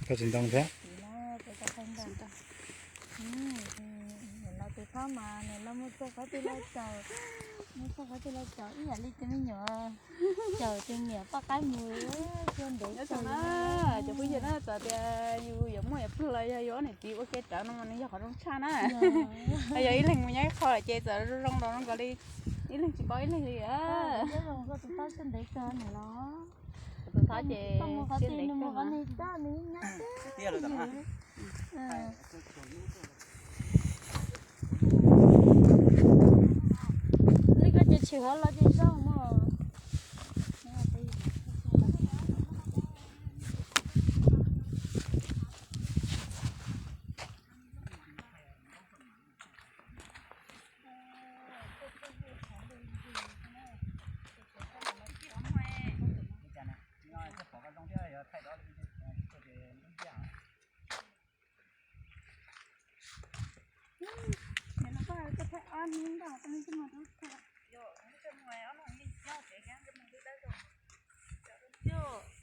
Koj tsis ntoo thiab. Nws los tus thaub mas nws los mus txog qhov twg los caum, mus txog qhov twg los caum ib yam li tus me nyuam caum tus niam poj qaib mus, ua ntev. Cov phooj ywg na, txawm tias yus yuav muaj yuav pluag los yog yus ob niam txiv ua ke rawv no mas nws yog qhov zoo tshaj na. Yog ib leeg mus nyob ib qho lawm ces txawm zoo zoo nkaus li ib leeg tsis paub ib leeg li. Tus thaub ces siab ntev kawg. Li koj ces tsis hov los ces zoo mog.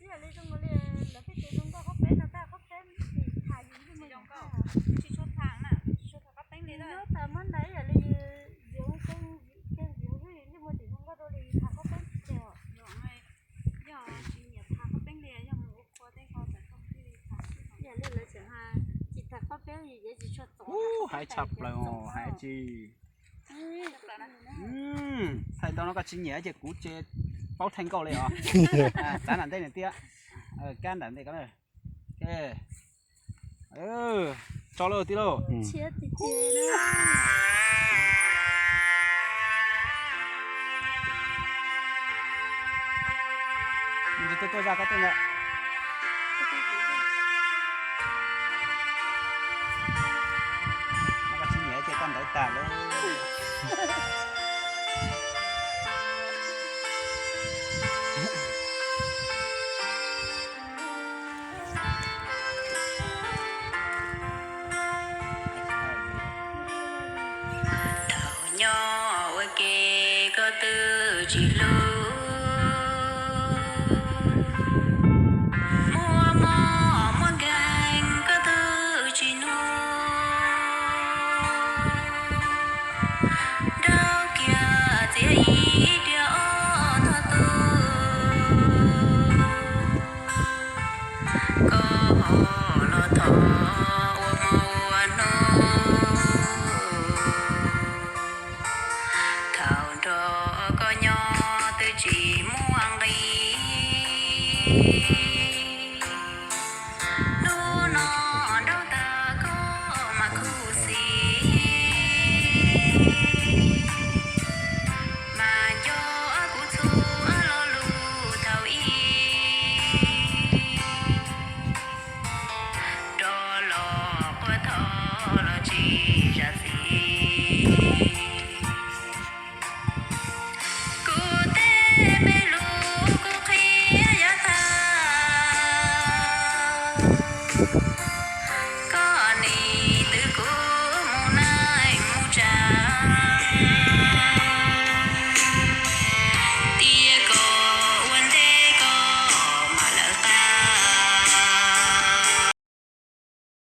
Ib yam li zoo nkaus li lawv pheej tias zoo nkauj qhov peb no, tab qhov peb tsis tham yus li mus zoo nkauj, tsis tshua tham na, tsis tshua tham qhov peb li na. Nyob tham muab ntawd ib yam li yus keej yus xwb, yus yeej muaj tsis zoo nkauj dua li tham qhov peb tiag. Yog tsis nyiam tham qhov peb li, yog mus ua qhua tej ko txawm tau li tham. Ib yam li lawv tseem hais tsis tham qhov peb li, yeej tsis tshua txov. Hais tshaj plaws os, hais tsis. Thaij ntau no koj tsis nyiam ces kuv ces paub thaij nkauj li os. Txav nram ntej nws tiab, kab nram ntej ko. Tso lauj tij lauj. Tuaj tuaj zaj koj tuaj ntawd. Koj tsis nyiam ces koj ntawd tas lauj. Thaum nyob ua ke koj twb tsis hlub, muaj mob muaj nkeeg koj twb tsis hnov, rau kiag txiav ib diav ob tog tu. Koj los thov ua hmo ua hnub, thaum nrog koj nyob twb tsis muaj nqis.